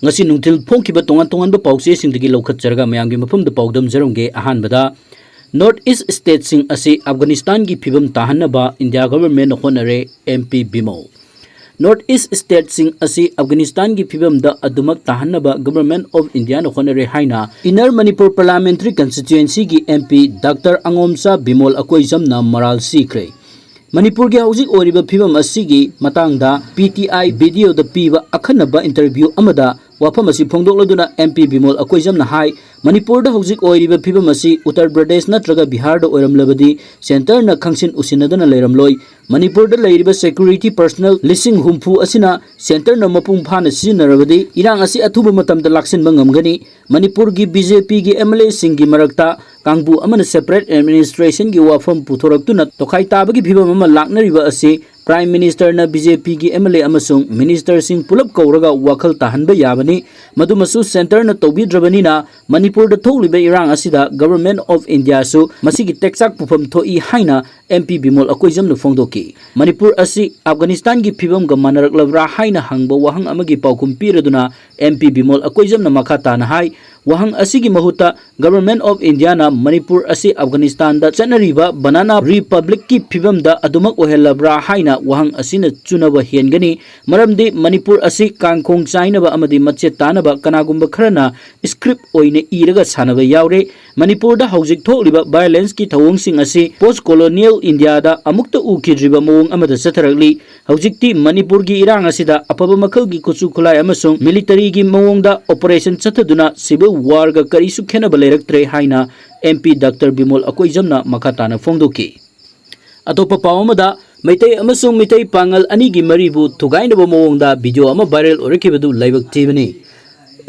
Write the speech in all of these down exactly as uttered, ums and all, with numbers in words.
ꯉꯁꯤ ꯅꯨꯡꯊꯤꯜ ꯐꯣꯡꯈꯤꯕ ꯇꯣꯉꯥꯟ ꯇꯣꯉꯥꯟꯕ ꯄꯥꯎꯆꯦꯁꯤꯡꯗꯒꯤ ꯂꯧꯈꯠꯆꯔꯒ ꯃꯌꯥꯝꯒꯤ ꯃꯐꯝꯗ ꯄꯥꯎꯗꯝꯖꯔꯝꯒꯦ꯫ ꯑꯍꯥꯟꯕꯗ, North East stateꯁꯤꯡ ꯑꯁꯤ ꯑꯐꯒꯥꯅꯤꯁꯇꯥꯟꯒꯤ ꯐꯤꯕꯝ ꯇꯥꯍꯟꯅꯕ ꯏꯟꯗꯤꯌꯥ governmentꯅ ꯍꯣꯠꯅꯔꯦ, M P Bimol. North East stateꯁꯤꯡ ꯑꯁꯤ ꯑꯐꯒꯥꯅꯤꯁꯇꯥꯟꯒꯤ ꯐꯤꯕꯝꯗ ꯑꯗꯨꯃꯛ ꯇꯥꯍꯟꯅꯕ Government of Indiaꯅ ꯍꯣꯠꯅꯔꯦ ꯍꯥꯏꯅ Inner Manipur Parliamentary Constituencyꯒꯤ M P Doctor ꯑꯉꯣꯝꯆꯥ Bimol ꯑꯀꯣꯏꯖꯝꯅ ꯃꯔꯥꯜ ꯁꯤꯈ꯭ꯔꯦ꯫ ꯃꯅꯤꯄꯨꯔꯒꯤ ꯍꯧꯖꯤꯛ ꯑꯣꯏꯔꯤꯕ ꯐꯤꯕꯝ ꯑꯁꯤꯒꯤ ꯃꯇꯥꯡꯗ P T I videoꯗ ꯄꯤꯕ ꯑꯈꯟꯅꯕ interview ꯑꯃꯗ ꯋꯥꯐꯝ ꯑꯁꯤ ꯐꯣꯡꯗꯣꯛꯂꯗꯨꯅ M P ꯕꯤꯃꯣꯜ ꯑꯀꯣꯏꯖꯝꯅ ꯍꯥꯏ, ꯃꯅꯤꯄꯨꯔꯗ ꯍꯧꯖꯤꯛ ꯑꯣꯏꯔꯤꯕ ꯐꯤꯕꯝ ꯑꯁꯤ ꯎꯠꯇꯔ ꯄ꯭ꯔꯗꯦꯁ ꯅꯠꯇ꯭ꯔꯒ ꯕꯤꯍꯥꯔꯗ ꯑꯣꯏꯔꯝꯂꯕꯗꯤ centreꯅ ꯈꯪꯁꯤꯟ ꯎꯁꯤꯟꯅꯗꯅ ꯂꯩꯔꯝꯂꯣꯏ꯫ ꯃꯅꯤꯄꯨꯔꯗ ꯂꯩꯔꯤꯕ security personnel ꯂꯤꯁꯤꯡ ꯍꯨꯝꯐꯨ ꯑꯁꯤꯅ centreꯅ ꯃꯄꯨꯡ ꯐꯥꯅ ꯁꯤꯖꯤꯟꯅꯔꯕꯗꯤ ꯏꯔꯥꯡ ꯑꯁꯤ ꯑꯊꯨꯕ ꯃꯇꯝꯗ ꯂꯥꯛꯁꯤꯟꯕ ꯉꯝꯒꯅꯤ꯫ ꯃꯅꯤꯄꯨꯔꯒꯤ BJPꯒꯤ MLAꯁꯤꯡꯒꯤ ꯃꯔꯛꯇ ꯀꯥꯡꯕꯨ ꯑꯃꯅ separate administrationꯒꯤ ꯋꯥꯐꯝ ꯄꯨꯊꯣꯔꯛꯇꯨꯅ ꯇꯣꯈꯥꯏ ꯇꯥꯕꯒꯤ ꯐꯤꯕꯝ ꯑꯃ ꯂꯥꯛꯅꯔꯤꯕ ꯑꯁꯤ Prime Ministerꯅ BJPꯒꯤ MLA ꯑꯃꯁꯨꯡ ministerꯁꯤꯡ ꯄꯨꯂꯞ ꯀꯧꯔꯒ ꯋꯥꯈꯜ ꯇꯥꯍꯟꯕ ꯌꯥꯕꯅꯤ꯫ ꯃꯗꯨꯃꯁꯨ centreꯅ ꯇꯧꯕꯤꯗ꯭ꯔꯕꯅꯤꯅ ꯃꯅꯤꯄꯨꯔꯗ ꯊꯣꯛꯂꯤꯕ ꯏꯔꯥꯡ ꯑꯁꯤꯗ Government of Indiaꯁꯨ ꯃꯁꯤꯒꯤ ꯇꯦꯛꯆꯥꯛ ꯄꯨꯐꯝ ꯊꯣꯛꯏ ꯍꯥꯏꯅ M P ꯕꯤꯃꯣꯜ ꯑꯀꯣꯏꯖꯝꯅ ꯐꯣꯡꯗꯣꯛꯈꯤ꯫ ꯃꯅꯤꯄꯨꯔ ꯑꯁꯤ ꯑꯐꯒꯥꯅꯤꯁꯇꯥꯟꯒꯤ ꯐꯤꯕꯝꯒ ꯃꯥꯟꯅꯔꯛꯂꯕ꯭ꯔꯥ ꯍꯥꯏꯅ ꯍꯪꯕ ꯋꯥꯍꯪ ꯑꯃꯒꯤ ꯄꯥꯎꯈꯨꯝ ꯄꯤꯔꯗꯨꯅ M P ꯕꯤꯃꯣꯜ ꯑꯀꯣꯏꯖꯝꯅ ꯃꯈꯥ ꯇꯥꯅ ꯍꯥꯏ, ꯋꯥꯍꯪ ꯑꯁꯤꯒꯤ ꯃꯍꯨꯠꯇ Government of Indiaꯅ ꯃꯅꯤꯄꯨꯔ ꯑꯁꯤ ꯑꯐꯒꯥꯅꯤꯁꯇꯥꯟꯗ ꯆꯠꯅꯔꯤꯕ Banana Republicꯀꯤ ꯐꯤꯕꯝꯗ ꯑꯗꯨꯃꯛ ꯑꯣꯏꯍꯜꯂꯕ꯭ꯔꯥ ꯍꯥꯏꯅ ꯋꯥꯍꯪ ꯑꯁꯤꯅ ꯆꯨꯅꯕ ꯍꯦꯟꯒꯅꯤ꯫ ꯃꯔꯝꯗꯤ ꯃꯅꯤꯄꯨꯔ ꯑꯁꯤ ꯀꯥꯡꯈꯣꯡ ꯆꯥꯏꯅꯕ ꯑꯃꯗꯤ ꯃꯆꯦꯠ ꯇꯥꯅꯕ ꯀꯅꯥꯒꯨꯝꯕ ꯈꯔꯅ script ꯑꯣꯏꯅ ꯏꯔꯒ ꯁꯥꯟꯅꯕ ꯌꯥꯎꯔꯦ꯫ ꯃꯅꯤꯄꯨꯔꯗ ꯍꯧꯖꯤꯛ ꯊꯣꯛꯂꯤꯕ violenceꯀꯤ ꯊꯧꯑꯣꯡꯁꯤꯡ ꯑꯁꯤ post colonial Indiaꯗ ꯑꯃꯨꯛꯇ ꯎꯈꯤꯗ꯭ꯔꯤꯕ ꯃꯑꯣꯡ ꯑꯃꯗ ꯆꯠꯊꯔꯛꯂꯤ꯫ ꯍꯧꯖꯤꯛꯇꯤ ꯃꯅꯤꯄꯨꯔꯒꯤ ꯏꯔꯥꯡ ꯑꯁꯤꯗ ꯑꯐꯕ ꯃꯈꯜꯒꯤ ꯈꯨꯠꯁꯨ ꯈꯨꯠꯂꯥꯏ ꯑꯃꯁꯨꯡ militaryꯒꯤ ꯃꯑꯣꯡꯗ operation ꯆꯠꯊꯗꯨꯅ civil warꯒ ꯀꯔꯤꯁꯨ ꯈꯦꯠꯅꯕ ꯂꯩꯔꯛꯇ꯭ꯔꯦ ꯍꯥꯏꯅ M P Doctor ꯕꯤꯃꯣꯜ ꯑꯀꯣꯏꯖꯝꯅ ꯃꯈꯥ ꯇꯥꯅ ꯐꯣꯡꯗꯣꯛꯈꯤ꯫ ꯑꯇꯣꯞꯄ ꯄꯥꯎ ꯑꯃꯗ, ꯃꯩꯇꯩ ꯑꯃꯁꯨꯡ ꯃꯤꯇꯩ ꯄꯥꯉꯜ ꯑꯅꯤꯒꯤ ꯃꯔꯤꯕꯨ ꯊꯨꯒꯥꯏꯅꯕ ꯃꯑꯣꯡꯗ video ꯑꯃ viral ꯑꯣꯏꯔꯛꯈꯤꯕꯗꯨ ꯂꯥꯏꯕꯛ ꯊꯤꯕꯅꯤ꯫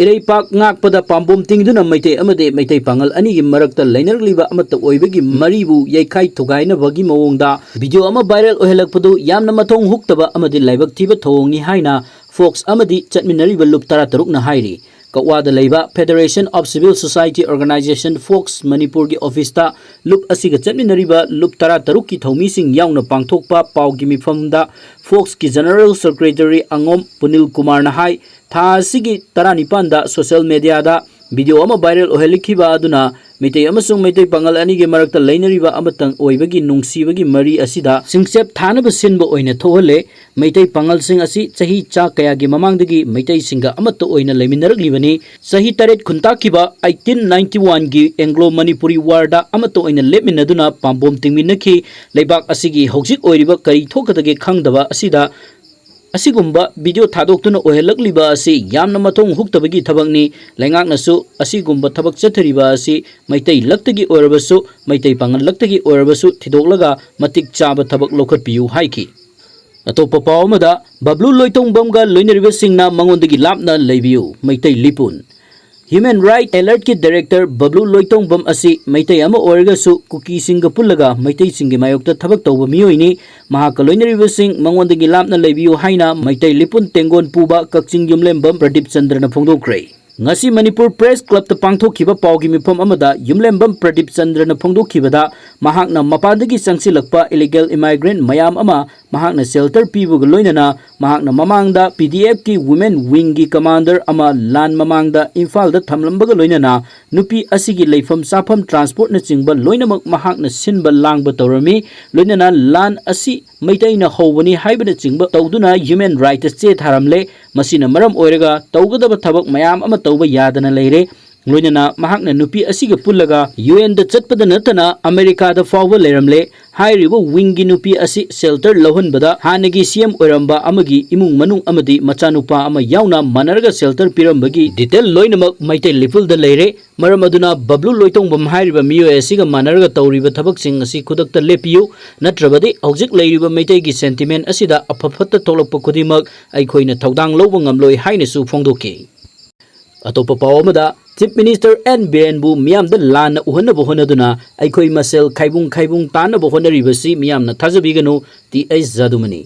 ꯏꯔꯩꯄꯥꯛ ꯉꯥꯛꯄꯗ ꯄꯥꯝꯕꯣꯝ ꯇꯤꯡꯗꯨꯅ ꯃꯩꯇꯩ ꯑꯃꯗꯤ ꯃꯩꯇꯩ ꯄꯥꯉꯜ ꯑꯅꯤꯒꯤ ꯃꯔꯛꯇ ꯂꯩꯅꯔꯛꯂꯤꯕ ꯑꯃꯠꯇ ꯑꯣꯏꯕꯒꯤ ꯃꯔꯤꯕꯨ ꯌꯩꯈꯥꯏ ꯊꯨꯒꯥꯏꯅꯕꯒꯤ ꯃꯑꯣꯡꯗ video ꯑꯃ viral ꯑꯣꯏꯍꯜꯂꯛꯄꯗꯨ ꯌꯥꯝꯅ ꯃꯊꯣꯡ ꯍꯨꯛꯇꯕ ꯑꯃꯗꯤ ꯂꯥꯏꯕꯛ ꯊꯤꯕ ꯊꯧꯑꯣꯡꯅꯤ ꯍꯥꯏꯅ Fox ꯑꯃꯗꯤ ꯆꯠꯃꯤꯟꯅꯔꯤꯕ ꯂꯨꯞ ꯇꯔꯥꯇꯔꯨꯛꯅ ꯍꯥꯏꯔꯤ꯫ ꯀꯛꯋꯥꯗ ꯂꯩꯕ Federation of Civil Society Organization, fox ꯃꯅꯤꯄꯨꯔꯒꯤ ꯑꯣꯐꯤꯁꯇ ꯂꯨꯞ ꯑꯁꯤꯒ ꯆꯠꯃꯤꯟꯅꯔꯤꯕ ꯂꯨꯞ ꯇꯔꯥꯇꯔꯨꯛꯀꯤ ꯊꯧꯃꯤꯁꯤꯡ ꯌꯥꯎꯅ ꯄꯥꯡꯊꯣꯛꯄ ꯄꯥꯎꯒꯤ ꯃꯤꯐꯝꯗ ꯐꯣꯛꯁꯀꯤ ꯖꯦꯅꯔꯦꯜ ꯁꯦꯀ꯭ꯔꯦꯇꯔꯤ ꯑꯉꯣꯝ ꯄꯨꯅꯤꯜ ꯀꯨꯃꯥꯔꯅ ꯍꯥꯏ, ꯊꯥ ꯑꯁꯤꯒꯤ ꯇꯔꯥꯅꯤꯄꯥꯟꯗ ꯁꯣꯁꯤꯌꯦꯜ ꯃꯦꯗꯤꯌꯥꯗ ꯚꯤꯗꯤꯑꯣ ꯑꯃ ꯚꯥꯏꯔꯦꯜ ꯑꯣꯏꯍꯜꯂꯛꯈꯤꯕ ꯑꯗꯨꯅ ꯃꯤꯇꯩ ꯑꯃꯁꯨꯡ ꯃꯩꯇꯩ ꯄꯥꯉꯜ ꯑꯅꯤꯒꯤ ꯃꯔꯛꯇ ꯂꯩꯅꯔꯤꯕ ꯑꯃꯇꯪ ꯑꯣꯏꯕꯒꯤ ꯅꯨꯡꯁꯤꯕꯒꯤ ꯃꯔꯤ ꯑꯁꯤꯗ ꯁꯤꯡꯆꯦꯞ ꯊꯥꯅꯕ ꯁꯤꯟꯕ ꯑꯣꯏꯅ ꯊꯣꯛꯍꯜꯂꯦ꯫ ꯃꯩꯇꯩ ꯄꯥꯉꯜꯁꯤꯡ ꯑꯁꯤ ꯆꯍꯤ ꯆꯥ ꯀꯌꯥꯒꯤ ꯃꯃꯥꯡꯗꯒꯤ ꯃꯩꯇꯩꯁꯤꯡꯒ ꯑꯃꯠꯇ ꯑꯣꯏꯅ ꯂꯩꯃꯤꯟꯅꯔꯛꯂꯤꯕꯅꯤ꯫ ꯆꯍꯤ ꯇꯔꯦꯠ ꯈꯨꯟꯇꯥꯛꯈꯤꯕ eighteen ninety one ꯒꯤ Anglo Manipuri War ꯗ ꯑꯃꯠꯇ ꯑꯣꯏꯅ ꯂꯦꯞꯃꯤꯟꯅꯗꯨꯅ ꯄꯥꯝꯕꯣꯝ ꯇꯤꯡꯃꯤꯟꯅꯈꯤ꯫ ꯂꯩꯕꯥꯛ ꯑꯁꯤꯒꯤ ꯍꯧꯖꯤꯛ ꯑꯣꯏꯔꯤꯕ ꯀꯔꯤ ꯊꯣꯛꯀꯗꯒꯦ ꯈꯪꯗꯕ ꯑꯁꯤꯗ ꯑꯁꯤꯒꯨꯝꯕ ꯚꯤꯗꯤꯑꯣ ꯊꯥꯗꯣꯛꯇꯨꯅ ꯑꯣꯏꯍꯜꯂꯛꯂꯤꯕ ꯑꯁꯤ ꯌꯥꯝꯅ ꯃꯊꯣꯡ ꯍꯨꯛꯇꯕꯒꯤ ꯊꯕꯛꯅꯤ꯫ ꯂꯩꯉꯥꯛꯅꯁꯨ ꯑꯁꯤꯒꯨꯝꯕ ꯊꯕꯛ ꯆꯠꯊꯔꯤꯕ ꯑꯁꯤ ꯃꯩꯇꯩ ꯂꯛꯇꯒꯤ ꯑꯣꯏꯔꯕꯁꯨ, ꯃꯩꯇꯩ ꯄꯥꯉꯜ ꯂꯛꯇꯒꯤ ꯑꯣꯏꯔꯕꯁꯨ ꯊꯤꯗꯣꯛꯂꯒ ꯃꯇꯤꯛ ꯆꯥꯕ ꯊꯕꯛ ꯂꯧꯈꯠꯄꯤꯌꯨ ꯍꯥꯏꯈꯤ꯫ ꯑꯇꯣꯞꯄ ꯄꯥꯎ ꯑꯃꯗ, ꯕꯕ꯭ꯂꯨ ꯂꯣꯏꯇꯣꯡꯕꯝꯒ ꯂꯣꯏꯅꯔꯤꯕꯁꯤꯡꯅ ꯃꯉꯣꯟꯗꯒꯤ ꯂꯥꯞꯅ ꯂꯩꯕꯤꯌꯨ, ꯃꯩꯇꯩ ꯂꯤꯄꯨꯟ꯫ ꯍ꯭ꯌꯨꯃꯦꯟ ꯔꯥꯏꯠ ꯑꯦꯂꯔꯠꯀꯤ ꯗꯥꯏꯔꯦꯛꯇꯔ ꯕꯕ꯭ꯂꯨ ꯂꯣꯏꯇꯣꯡꯕꯝ ꯑꯁꯤ ꯃꯩꯇꯩ ꯑꯃ ꯑꯣꯏꯔꯒꯁꯨ ꯀꯨꯀꯤꯁꯤꯡꯒ ꯄꯨꯜꯂꯒ ꯃꯩꯇꯩꯁꯤꯡꯒꯤ ꯃꯥꯌꯣꯛꯇ ꯊꯕꯛ ꯇꯧꯕ ꯃꯤꯑꯣꯏꯅꯤ꯫ ꯃꯍꯥꯛꯀ ꯂꯣꯏꯅꯔꯤꯕꯁꯤꯡ ꯃꯉꯣꯟꯗꯒꯤ ꯂꯥꯞꯅ ꯂꯩꯕꯤꯌꯨ ꯍꯥꯏꯅ ꯃꯩꯇꯩ ꯂꯤꯄꯨꯟ ꯇꯦꯡꯒꯣꯟ ꯄꯨꯕ ꯀꯛꯆꯤꯡ ꯌꯨꯝꯂꯦꯝꯕꯝ ꯄ꯭ꯔꯗꯤꯞ ꯆꯟꯗ꯭ꯔꯅ ꯐꯣꯡꯗꯣꯛꯈ꯭ꯔꯦ꯫ ꯉꯁꯤ ꯃꯅꯤꯄꯨꯔ ꯄ꯭ꯔꯦꯁ ꯀ꯭ꯂꯕꯇ ꯄꯥꯡꯊꯣꯛꯈꯤꯕ ꯄꯥꯎꯒꯤ ꯃꯤꯐꯝ ꯑꯃꯗ ꯌꯨꯝꯂꯦꯝꯕꯝ ꯄ꯭ꯔꯗꯤꯞ ꯆꯟꯗ꯭ꯔꯅ ꯐꯣꯡꯗꯣꯛꯈꯤꯕꯗ, ꯃꯍꯥꯛꯅ ꯃꯄꯥꯟꯗꯒꯤ ꯆꯪꯁꯤꯜꯂꯛꯄ ꯏꯂꯤꯒꯦꯜ ꯏꯃꯥꯏꯒ꯭ꯔꯦꯟ ꯃꯌꯥꯝ ꯑꯃ ꯃꯍꯥꯛꯅ ꯁꯦꯜꯇꯔ ꯄꯤꯕꯒ ꯂꯣꯏꯅꯅ ꯃꯍꯥꯛꯅ ꯃꯃꯥꯡꯗ P D F ꯀꯤ ꯋꯨꯃꯦꯟ ꯋꯤꯡꯒꯤ ꯀꯃꯥꯟꯗꯔ ꯑꯃ ꯂꯥꯟ ꯃꯃꯥꯡꯗ ꯏꯝꯐꯥꯜꯗ ꯊꯝꯂꯝꯕꯒ ꯂꯣꯏꯅꯅ ꯅꯨꯄꯤ ꯑꯁꯤꯒꯤ ꯂꯩꯐꯝ ꯆꯥꯐꯝ, ꯇ꯭ꯔꯥꯟꯁꯄꯣꯔꯠꯅꯆꯤꯡꯕ ꯂꯣꯏꯅꯃꯛ ꯃꯍꯥꯛꯅ ꯁꯤꯟꯕ ꯂꯥꯡꯕ ꯇꯧꯔꯝꯃꯤ꯫ ꯂꯣꯏꯅꯅ ꯂꯥꯟ ꯑꯁꯤ ꯃꯩꯇꯩꯅ ꯍꯧꯕꯅꯤ ꯍꯥꯏꯕꯅꯆꯤꯡꯕ ꯇꯧꯗꯨꯅ ꯍ꯭ꯌꯨꯃꯦꯟ ꯔꯥꯏꯠꯇ ꯆꯦ ꯊꯥꯔꯝꯂꯦ꯫ ꯃꯁꯤꯅ ꯃꯔꯝ ꯑꯣꯏꯔꯒ ꯇꯧꯒꯗꯕ ꯊꯕꯛ ꯃꯌꯥꯝ ꯑꯃ ꯇꯧꯕ ꯌꯥꯗꯅ ꯂꯩꯔꯦ꯫ ꯂꯣꯏꯅꯅ ꯃꯍꯥꯛꯅ ꯅꯨꯄꯤ ꯑꯁꯤꯒ ꯄꯨꯜꯂꯒ U N ꯗ ꯆꯠꯄꯗ ꯅꯠꯇꯅ ꯑꯃꯦꯔꯤꯀꯥꯗ ꯐꯥꯎꯕ ꯂꯩꯔꯝꯂꯦ꯫ ꯍꯥꯏꯔꯤꯕ ꯋꯤꯡꯒꯤ ꯅꯨꯄꯤ ꯑꯁꯤ ꯁꯦꯜꯇꯔ ꯂꯧꯍꯟꯕꯗ ꯍꯥꯟꯅꯒꯤ C M ꯑꯣꯏꯔꯝꯕ ꯑꯃꯒꯤ ꯏꯃꯨꯡ ꯃꯅꯨꯡ ꯑꯃꯗꯤ ꯃꯆꯥꯅꯨꯄꯥ ꯑꯃ ꯌꯥꯎꯅ ꯃꯥꯟꯅꯔꯒ ꯁꯦꯜꯇꯔ ꯄꯤꯔꯝꯕꯒꯤ ꯗꯤꯇꯦꯜ ꯂꯣꯏꯅꯃꯛ ꯃꯩꯇꯩ ꯂꯤꯄꯨꯜꯗ ꯂꯩꯔꯦ꯫ ꯃꯔꯝ ꯑꯗꯨꯅ ꯕꯕ꯭ꯂꯨ ꯂꯣꯏꯇꯣꯡꯕꯝ ꯍꯥꯏꯔꯤꯕ ꯃꯤꯑꯣꯏ ꯑꯁꯤꯒ ꯃꯥꯟꯅꯔꯒ ꯇꯧꯔꯤꯕ ꯊꯕꯛꯁꯤꯡ ꯑꯁꯤ ꯈꯨꯗꯛꯇ ꯂꯦꯞꯄꯤꯌꯨ, ꯅꯠꯇ꯭ꯔꯕꯗꯤ ꯍꯧꯖꯤꯛ ꯂꯩꯔꯤꯕ ꯃꯩꯇꯩꯒꯤ ꯁꯦꯟꯇꯤꯃꯦꯟ ꯑꯁꯤꯗ ꯑꯐ ꯐꯠꯇ ꯊꯣꯛꯂꯛꯄ ꯈꯨꯗꯤꯡꯃꯛ ꯑꯩꯈꯣꯏꯅ ꯊꯧꯗꯥꯡ ꯂꯧꯕ ꯉꯝꯂꯣꯏ ꯍꯥꯏꯅꯁꯨ ꯐꯣꯡꯗꯣꯛꯈꯤ꯫ ꯑꯇꯣꯞꯄ ꯄꯥꯎ ꯑꯃꯗ, ꯆꯤꯐ ꯃꯤꯅꯤꯁꯇꯔ ꯑꯦꯟ ꯕꯤꯔꯦꯟꯕꯨ ꯃꯤꯌꯥꯝꯗ ꯂꯥꯟꯅ ꯎꯍꯟꯅꯕ ꯍꯣꯠꯅꯗꯨꯅ ꯑꯩꯈꯣꯏ ꯃꯁꯦꯜ ꯈꯥꯏꯕꯨꯡ ꯈꯥꯏꯕꯨꯡ ꯇꯥꯅꯕ ꯍꯣꯠꯅꯔꯤꯕꯁꯤ ꯃꯤꯌꯥꯝꯅ ꯊꯥꯖꯕꯤꯒꯅꯨ, ꯇꯤ ꯑꯩꯆ ꯖꯥꯗꯨꯃꯅꯤ꯫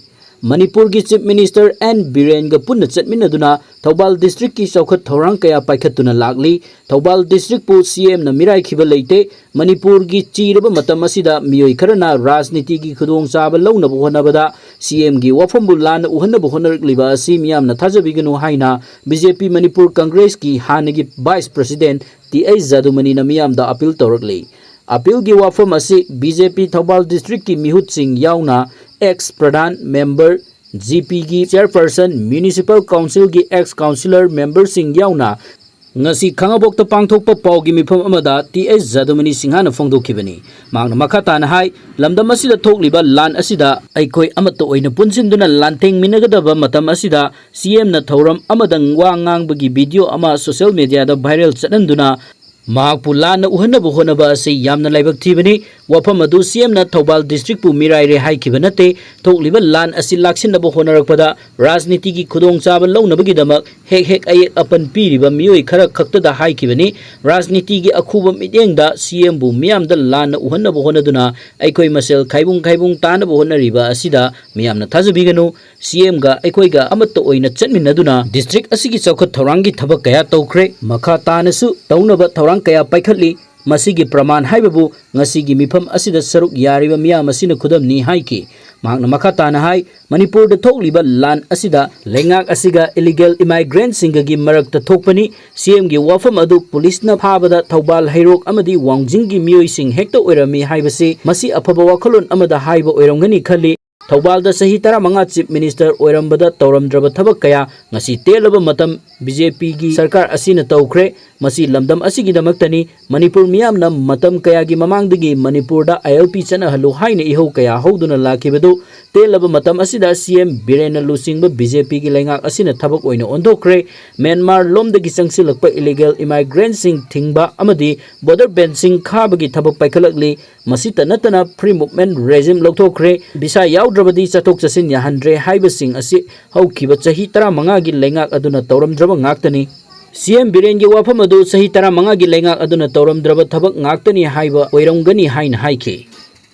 ꯃꯅꯤꯄꯨꯔꯒꯤ Chief Minister ꯑꯦꯟ ꯕꯤꯔꯦꯟꯒ ꯄꯨꯟꯅ ꯆꯠꯃꯤꯟꯅꯗꯨꯅ ꯊꯧꯕꯥꯜ districtꯀꯤ ꯆꯥꯎꯈꯠ ꯊꯧꯔꯥꯡ ꯀꯌꯥ ꯄꯥꯏꯈꯠꯇꯨꯅ ꯂꯥꯛꯂꯤ꯫ ꯊꯧꯕꯥꯜ districtꯄꯨ CMꯅ ꯃꯤꯔꯥꯏꯈꯤꯕ ꯂꯩꯇꯦ꯫ ꯃꯅꯤꯄꯨꯔꯒꯤ ꯆꯤꯔꯕ ꯃꯇꯝ ꯑꯁꯤꯗ ꯃꯤꯑꯣꯏ ꯈꯔꯅ ꯔꯥꯖꯅꯤꯇꯤꯒꯤ ꯈꯨꯗꯣꯡꯆꯥꯕ ꯂꯧꯅꯕ ꯍꯣꯠꯅꯕꯗ CMꯒꯤ ꯋꯥꯐꯝꯕꯨ ꯂꯥꯟꯅ ꯎꯍꯟꯅꯕ ꯍꯣꯠꯅꯔꯛꯂꯤꯕ ꯑꯁꯤ ꯃꯤꯌꯥꯝꯅ ꯊꯥꯖꯕꯤꯒꯅꯨ ꯍꯥꯏꯅ BJP ꯃꯅꯤꯄꯨꯔ Congressꯀꯤ ꯍꯥꯟꯅꯒꯤ Vice President ꯇꯤ ꯑꯩꯆ ꯖꯥꯗꯨꯃꯅꯤꯅ ꯃꯤꯌꯥꯝꯗ appeal ꯇꯧꯔꯛꯂꯤ꯫ Appealꯒꯤ ꯋꯥꯐꯝ ꯑꯁꯤ BJP ꯊꯧꯕꯥꯜ districtꯀꯤ ꯃꯤꯍꯨꯠꯁꯤꯡ ꯌꯥꯎꯅ ex ꯄ꯭ꯔꯙꯥꯟ, member, GPꯒꯤ chairperson, Municipal Councilꯒꯤ ex councillor memberꯁꯤꯡ ꯌꯥꯎꯅ ꯉꯁꯤ ꯈꯥꯉꯕꯣꯛꯇ ꯄꯥꯡꯊꯣꯛꯄ ꯄꯥꯎꯒꯤ ꯃꯤꯐꯝ ꯑꯃꯗ ꯇꯤ ꯑꯩꯆ ꯖꯥꯗꯨꯃꯅꯤ ꯁꯤꯡꯍꯥꯅ ꯐꯣꯡꯗꯣꯛꯈꯤꯕꯅꯤ꯫ ꯃꯍꯥꯛꯅ ꯃꯈꯥ ꯇꯥꯅ ꯍꯥꯏ, ꯂꯝꯗꯝ ꯑꯁꯤꯗ ꯊꯣꯛꯂꯤꯕ ꯂꯥꯟ ꯑꯁꯤꯗ ꯑꯩꯈꯣꯏ ꯑꯃꯠꯇ ꯑꯣꯏꯅ ꯄꯨꯟꯁꯤꯟꯗꯨꯅ ꯂꯥꯟꯊꯦꯡꯃꯤꯟꯅꯒꯗꯕ ꯃꯇꯝ ꯑꯁꯤꯗ CMꯅ ꯊꯧꯔꯝ ꯑꯃꯗ ꯋꯥ ꯉꯥꯡꯕꯒꯤ video ꯑꯃ social mediaꯗ viral ꯆꯠꯍꯟꯗꯨꯅ ꯃꯍꯥꯛꯄꯨ ꯂꯥꯟꯅ ꯎꯍꯟꯅꯕ ꯍꯣꯠꯅꯕ ꯑꯁꯤ ꯌꯥꯝꯅ ꯂꯥꯏꯕꯛ ꯊꯤꯕꯅꯤ꯫ ꯋꯥꯐꯝ ꯑꯗꯨ CMꯅ ꯊꯧꯕꯥꯜ districtꯄꯨ ꯃꯤꯔꯥꯏꯔꯦ ꯍꯥꯏꯈꯤꯕ ꯅꯠꯇꯦ꯫ ꯊꯣꯛꯂꯤꯕ ꯂꯥꯟ ꯑꯁꯤ ꯂꯥꯛꯁꯤꯟꯅꯕ ꯍꯣꯠꯅꯔꯛꯄꯗ ꯔꯥꯖꯅꯤꯇꯤꯒꯤ ꯈꯨꯗꯣꯡꯆꯥꯕ ꯂꯧꯅꯕꯒꯤꯗꯃꯛ ꯍꯦꯛ ꯍꯦꯛ ꯑꯌꯦꯛ ꯑꯄꯟ ꯄꯤꯔꯤꯕ ꯃꯤꯑꯣꯏ ꯈꯔ ꯈꯛꯇꯗ ꯍꯥꯏꯈꯤꯕꯅꯤ꯫ ꯔꯥꯖꯅꯤꯇꯤꯒꯤ ꯑꯈꯨꯕ ꯃꯤꯠꯌꯦꯡꯗ CMꯕꯨ ꯃꯤꯌꯥꯝꯗ ꯂꯥꯟꯅ ꯎꯍꯟꯅꯕ ꯍꯣꯠꯅꯗꯨꯅ ꯑꯩꯈꯣꯏ ꯃꯁꯦꯜ ꯈꯥꯏꯕꯨꯡ ꯈꯥꯏꯕꯨꯡ ꯇꯥꯅꯕ ꯍꯣꯠꯅꯔꯤꯕ ꯑꯁꯤꯗ ꯃꯤꯌꯥꯝꯅ ꯊꯥꯖꯕꯤꯒꯅꯨ꯫ CMꯒ ꯑꯩꯈꯣꯏꯒ ꯑꯃꯠꯇ ꯑꯣꯏꯅ ꯆꯠꯃꯤꯟꯅꯗꯨꯅ district ꯑꯁꯤꯒꯤ ꯆꯥꯎꯈꯠ ꯊꯧꯔꯥꯡꯒꯤ ꯊꯕꯛ ꯀꯌꯥ ꯇꯧꯈ꯭ꯔꯦ꯫ ꯃꯈꯥ ꯇꯥꯅꯁꯨ ꯇꯧꯅꯕ ꯊꯧꯔꯥꯡ ꯀꯌꯥ ꯄꯥꯏꯈꯠꯂꯤ꯫ ꯃꯁꯤꯒꯤ ꯄ꯭ꯔꯃꯥꯟ ꯍꯥꯏꯕꯕꯨ ꯉꯁꯤꯒꯤ ꯃꯤꯐꯝ ꯑꯁꯤꯗ ꯁꯔꯨꯛ ꯌꯥꯔꯤꯕ ꯃꯤꯌꯥꯝ ꯑꯁꯤꯅ ꯈꯨꯗꯝꯅꯤ ꯍꯥꯏꯈꯤ꯫ ꯃꯍꯥꯛꯅ ꯃꯈꯥ ꯇꯥꯅ ꯍꯥꯏ, ꯃꯅꯤꯄꯨꯔꯗ ꯊꯣꯛꯂꯤꯕ ꯂꯥꯟ ꯑꯁꯤꯗ ꯂꯩꯉꯥꯛ ꯑꯁꯤꯒ illegal immigrantꯁꯤꯡꯒꯒꯤ ꯃꯔꯛꯇ ꯊꯣꯛꯄꯅꯤ꯫ CMꯒꯤ ꯋꯥꯐꯝ ꯑꯗꯨ ꯄꯨꯂꯤꯁꯅ ꯐꯥꯕꯗ ꯊꯧꯕꯥꯜ, ꯍꯩꯔꯣꯛ ꯑꯃꯗꯤ ꯋꯥꯡꯖꯤꯡꯒꯤ ꯃꯤꯑꯣꯏꯁꯤꯡ ꯍꯦꯛꯇ ꯑꯣꯏꯔꯝꯃꯤ ꯍꯥꯏꯕꯁꯤ ꯃꯁꯤ ꯑꯐꯕ ꯋꯥꯈꯜꯂꯣꯟ ꯑꯃꯗ ꯍꯥꯏꯕ ꯑꯣꯏꯔꯝꯒꯅꯤ ꯈꯜꯂꯤ꯫ ꯊꯧꯕꯥꯜꯗ ꯆꯍꯤ ꯇꯔꯥꯃꯉꯥ Chief Minister ꯑꯣꯏꯔꯝꯕꯗ ꯇꯧꯔꯝꯗ꯭ꯔꯕ ꯊꯕꯛ ꯀꯌꯥ ꯉꯁꯤ ꯇꯦꯜꯂꯕ ꯃꯇꯝ BJPꯒꯤ ꯁꯔꯀꯥꯔ ꯑꯁꯤꯅ ꯇꯧꯈ꯭ꯔꯦ꯫ ꯃꯁꯤ ꯂꯝꯗꯝ ꯑꯁꯤꯒꯤꯗꯃꯛꯇꯅꯤ꯫ ꯃꯅꯤꯄꯨꯔ ꯃꯤꯌꯥꯝꯅ ꯃꯇꯝ ꯀꯌꯥꯒꯤ ꯃꯃꯥꯡꯗꯒꯤ ꯃꯅꯤꯄꯨꯔꯗ ILP ꯆꯠꯅꯍꯜꯂꯨ ꯍꯥꯏꯅ ꯏꯍꯧ ꯀꯌꯥ ꯍꯧꯗꯨꯅ ꯂꯥꯛꯈꯤꯕꯗꯨ ꯇꯦꯜꯂꯕ ꯃꯇꯝ ꯑꯁꯤꯗ CM ꯕꯤꯔꯦꯟꯅ ꯂꯨꯆꯤꯡꯕ BJPꯒꯤ ꯂꯩꯉꯥꯛ ꯑꯁꯤꯅ ꯊꯕꯛ ꯑꯣꯏꯅ ꯑꯣꯟꯊꯣꯛꯈ꯭ꯔꯦ꯫ ꯃ꯭ꯌꯥꯟꯃꯥꯔ ꯂꯣꯝꯗꯒꯤ ꯆꯪꯁꯤꯜꯂꯛꯄ illegal immigrantꯁꯤꯡ ꯊꯤꯡꯕ ꯑꯃꯗꯤ border benchꯁꯤꯡ ꯈꯥꯕꯒꯤ ꯊꯕꯛ ꯄꯥꯏꯈꯠꯂꯛꯂꯤ꯫ ꯃꯁꯤꯇ ꯅꯠꯇꯅ free movement regime ꯂꯧꯊꯣꯛꯈ꯭ꯔꯦ, visa ꯌꯥꯎꯗ꯭ꯔꯕꯗꯤ ꯆꯠꯊꯣꯛ ꯆꯠꯁꯤꯟ ꯌꯥꯍꯟꯗ꯭ꯔꯦ ꯍꯥꯏꯕꯁꯤꯡ ꯑꯁꯤ ꯍꯧꯈꯤꯕ ꯆꯍꯤ ꯇꯔꯥꯃꯉꯥꯒꯤ ꯂꯩꯉꯥꯛ ꯑꯗꯨꯅ ꯇꯧꯔꯝꯗ꯭ꯔꯕ ꯉꯥꯛꯇꯅꯤ꯫ CM ꯕꯤꯔꯦꯟꯒꯤ ꯋꯥꯐꯝ ꯑꯗꯨ ꯆꯍꯤ ꯇꯔꯥꯃꯉꯥꯒꯤ ꯂꯩꯉꯥꯛ ꯑꯗꯨꯅ ꯇꯧꯔꯝꯗ꯭ꯔꯕ ꯊꯕꯛ ꯉꯥꯛꯇꯅꯤ ꯍꯥꯏꯕ ꯑꯣꯏꯔꯝꯒꯅꯤ ꯍꯥꯏꯅ ꯍꯥꯏꯈꯤ꯫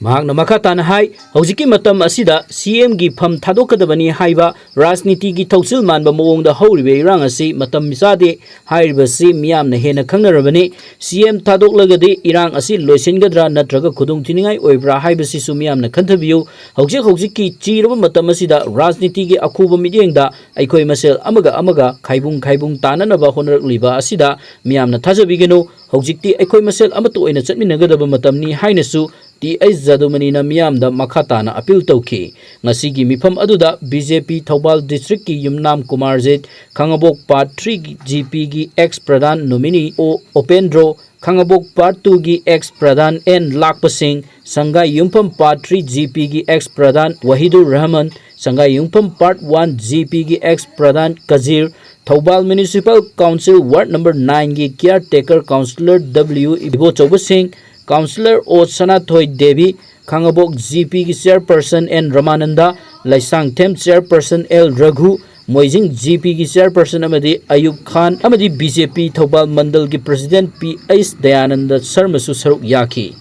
ꯃꯍꯥꯛꯅ ꯃꯈꯥ ꯇꯥꯅ ꯍꯥꯏ, ꯍꯧꯖꯤꯛꯀꯤ ꯃꯇꯝ ꯑꯁꯤꯗ ꯁꯤ ꯑꯦꯝꯒꯤ ꯐꯝ ꯊꯥꯗꯣꯛꯀꯗꯕꯅꯤ ꯍꯥꯏꯕ ꯔꯥꯖꯅꯤꯇꯤꯒꯤ ꯊꯧꯁꯤꯜ ꯃꯥꯟꯕ ꯃꯑꯣꯡꯗ ꯍꯧꯔꯤꯕ ꯏꯔꯥꯡ ꯑꯁꯤ ꯃꯇꯝ ꯆꯥꯗꯦ ꯍꯥꯏꯔꯤꯕꯁꯤ ꯃꯤꯌꯥꯝꯅ ꯍꯦꯟꯅ ꯈꯪꯅꯔꯕꯅꯤ꯫ ꯁꯤ ꯑꯦꯝ ꯊꯥꯗꯣꯛꯂꯒꯗꯤ ꯏꯔꯥꯡ ꯑꯁꯤ ꯂꯣꯏꯁꯤꯟꯒꯗ꯭ꯔꯥ ꯅꯠꯇ꯭ꯔꯒ ꯈꯨꯗꯣꯡꯊꯤꯅꯤꯡꯉꯥꯏ ꯑꯣꯏꯕ꯭ꯔꯥ ꯍꯥꯏꯕꯁꯤꯁꯨ ꯃꯤꯌꯥꯝꯅ ꯈꯟꯊꯕꯤꯌꯨ꯫ ꯍꯧꯖꯤꯛ ꯍꯧꯖꯤꯛꯀꯤ ꯆꯤꯔꯕ ꯃꯇꯝ ꯑꯁꯤꯗ ꯔꯥꯖꯅꯤꯇꯤꯒꯤ ꯑꯈꯨꯕ ꯃꯤꯠꯌꯦꯡꯗ ꯑꯩꯈꯣꯏ ꯃꯁꯦꯜ ꯑꯃꯒ ꯑꯃꯒ ꯈꯥꯏꯕꯨꯡ ꯈꯥꯏꯕꯨꯡ ꯇꯥꯅꯅꯕ ꯍꯣꯠꯅꯔꯛꯂꯤꯕ ꯑꯁꯤꯗ ꯃꯤꯌꯥꯝꯅ ꯊꯥꯖꯕꯤꯒꯅꯨ꯫ ꯍꯧꯖꯤꯛꯇꯤ ꯑꯩꯈꯣꯏ ꯃꯁꯦꯜ ꯑꯃꯠꯇ ꯑꯣꯏꯅ ꯆꯠꯃꯤꯟꯅꯒꯗꯕ ꯃꯇꯝꯅꯤ ꯍꯥꯏꯅꯁꯨ ꯇꯤ ꯑꯩꯆ ꯖꯥꯗꯨꯃꯅꯤꯅ ꯃꯤꯌꯥꯝꯗ ꯃꯈꯥ ꯇꯥꯅ ꯑꯄꯤꯜ ꯇꯧꯈꯤ꯫ ꯉꯁꯤꯒꯤ ꯃꯤꯐꯝ ꯑꯗꯨꯗ ꯕꯤ ꯖꯦ ꯄꯤ ꯊꯧꯕꯥꯜ ꯗꯤꯁꯇ꯭ꯔꯤꯛꯀꯤ Yumnam Kumarjit, Khangabok part three G ꯄꯤꯒꯤ ex pradhan nominee O Opendro, Khangabok part ꯇꯨꯒꯤ ꯑꯦꯛꯁ ꯄ꯭ꯔꯙꯥꯟ ꯑꯦꯟ ꯂꯥꯛꯄꯁꯤꯡ, Sangai Yumpham part three G ꯄꯤꯒꯤ ex pradhan Wahidur Rahman, Sangai Yumpham part one G ꯄꯤꯒꯤ ex pradhan Kajir, Thoubal municipal council ward number ꯅꯥꯏꯟꯒꯤ ꯀꯤꯌꯥꯔ ꯇꯦꯀꯔ ꯀꯥꯎꯟꯁꯤꯂꯔ ꯗꯕ꯭ꯂꯤꯌꯨ ꯏꯕꯣꯆꯧꯕꯁꯤꯡ, ꯀꯥꯎꯟꯁꯤꯂꯔ ꯑꯣ ꯁꯅꯥꯊꯣꯏ ꯗꯦꯕꯤ, ꯈꯥꯉꯕꯣꯛ ꯖꯤ ꯄꯤꯒꯤ ꯆꯤꯌꯔꯄꯔꯁꯟ and ꯔꯃꯥꯅꯟꯗ, Leishangthem ꯆꯤꯌꯔꯄꯔꯁꯟ L ꯔꯘꯨ, Moijing G ꯄꯤꯒꯤ ꯆꯤꯌꯔꯄꯔꯁꯟ ꯑꯃꯗꯤ ꯑꯌꯨꯕ ꯈꯥꯟ ꯑꯃꯗꯤ B J P Thoubal ꯃꯟꯗꯜꯒꯤ president P H Dayananda ꯁꯔꯃꯁꯨ ꯁꯔꯨꯛ ꯌꯥꯈꯤ꯫